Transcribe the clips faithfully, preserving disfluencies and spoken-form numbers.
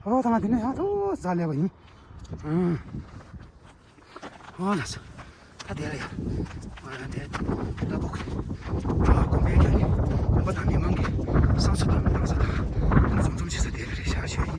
ཨོ་ད་ང་དེ་ནས་ཡང་ཚོ་ཟ་ལས་པ་ཡིན། ཨང་། ཨོ་ལགས་སོ། ད་དེ་ལ་ཡ། ང་རང་དེ་ལྟ་བུ་གི་གྲོགས་དགོན་པའི་ཀྱང་ནི་དགོན་པ་དང་མི་མང་གི་བསམ་ཚུལ་དང་མི་འདང་ས་དང་འཛོམས་འཛོམས་བྱེད་ས་དེ་ལ་རེད་ཤག་ཞུ་ཡིན།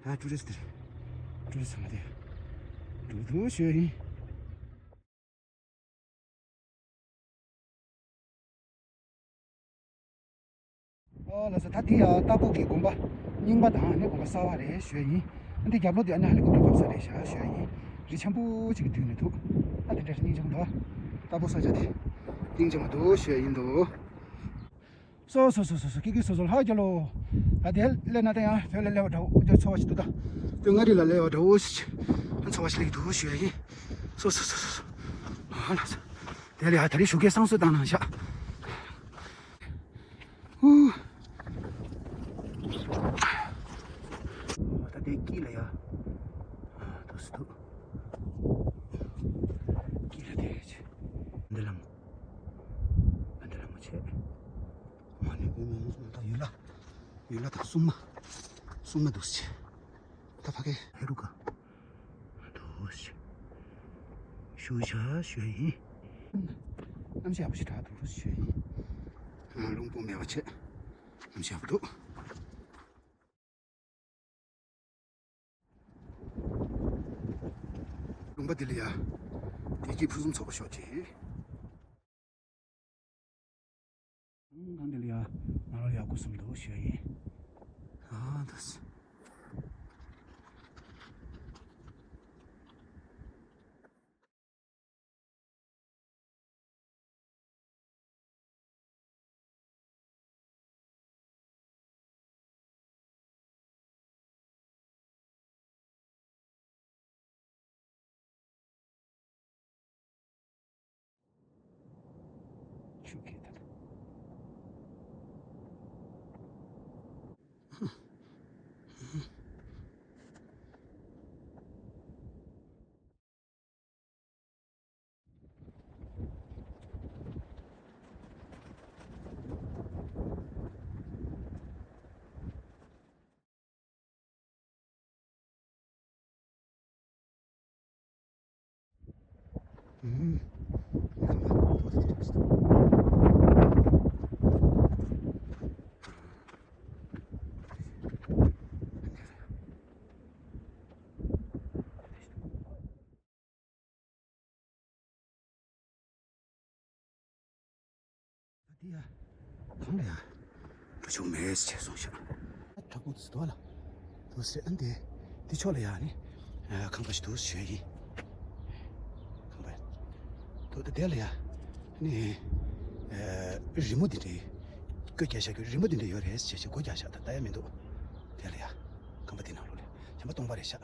ཨ་ཀྲུ་རེས་དེར་ཀྲུ་རེས་ཚང་མ་དེ་འགྲོ་འདུག་ཞུ་ཡིན། ཨོ་ལགས་སོ། ད་དེ་ཡ་ཏ་ཀོ་གི་དགོན་པ་རྙིང་པ་དང་ནི་དགོན་པ་གསར་བ་རེད་ཞུ་ཡ་ཡིན། འདི་རྒྱབ་ལོགས་དེ་ཨ་ནི་ཧ་ལི་ཀོབ་ཊར་བབས་ས་རེད་ཤག་ཞུ་ཡ་ཡིན། རི་འཆམ་པོ་ཅིག་གི་མདུན་ནས་འདུག་ཨ་དེ་འདྲ་སྙིང་རྗེ་མོ་འདུག་ཨ་ཏ་ཀོ་ས་ཆ་དེ་སྙིང་རྗེ་མོ་འདུག་ཞུ་ཡ་ཡིན་འདུག་སོ་སོ་སོ་སོ་སོ་ཀི་ཀི་སོ་སོ་ལྷག་རྒྱ་ལོ། ད་དེ་སླེབས་ན་ད་ཡང་བོད་ལ་སླེབས་པ་འདྲ་བོ་ཚོར་བ་ཞིག་འདུག་ད་དེ་མངའ་རིས་ལ་སླེབས་པ་འདྲ་བོ་ཞིག་ཚོར་བ་ཞིག་སླེབས་ཀྱི་འདུག་ཞུ་ཡ་ཡིན། སོ་སོ་སོ་སོ་སོ། ཨ་ལགས་སོ། དེ་ལ་ཡ་ད་རེས་ཞོགས་ཀས་བསང་གསོལ་བཏང་གནང་ཤག་ཧུ། ད་དེ་དཀྱིལ་ལ་ཡ། འདུག་སེ་འདུག་དཀྱིལ་ལ་དེ་ཆེ། འདི་ལ་མོ། འདི་ལ་མོ་ཆེ། མ་ནི་བུ་མོ་མོ་ད་ཡུལ་ལ། ཡུལ་ལ་ད་སྲུང་མ། སྲུང་མ་འདུག་སེ་ཆེ། ད་ཕ་གི་ཧེ་རུ་ཀ། འདུག་སེ་ཆེ། ཞུ་བྱ་ཞུ་ཡིན། གནམ་གཤིས་ཡག་པོ་ཞིག་གྲགས་འདུག་ཞུ་ཡིན། རླུང་བུ་མེད་པ་བྱས། གནམ་གཤིས་ཡག་པོ་འདུག་ལུང་པ་འདི་ལ་ཡ། བདེ་སྐྱིད་ཕུན་སུམ་ཚོགས་པ་ཤོག་ཅིག་ཁང་འདི་ལ་ཡ། ང་རང་ཡག་པོ་བསམ་འདུག་ཞུ་ཡ་ཡིན། ཨ་ད་སེ། ཆུ་ཁེ་ད། ད་དེ་ཡ། གང་ལ་ཡ། འགྲོ་ཆོག་མེད་ཟེར་བྱས་སོང་ཤག་དྲག་པོ་འདུག་སེ་འདུག་ལ། འདུག་སེ་ཨ་འདི། འདི་ཕྱོགས་ལ་ཡ་ནི། ཨ། ཁང་པ་ཞིག་འདུག་ཞུ་ཡ་ཡིན། ཁང་པ་འདུག་ད་དེ་ལ་ཡ། ནི། ཨ། རི་མོ་འདི་འདྲའི་སྐུ་རྒྱག་བཞག་རྒྱུ་རི་མོ་འདི་འདྲ་ཡོད་རེད་ཟེར་བྱས་སྒོ་རྒྱག་བཞག་ད་ལྟ་ཡ་མི་འདུག་དེ་ལ་ཡ། ཁང་པ་འདི་ནང་ལོགས་ལ་བྱམས་པ་སྟོང་པ་རེད་ཤག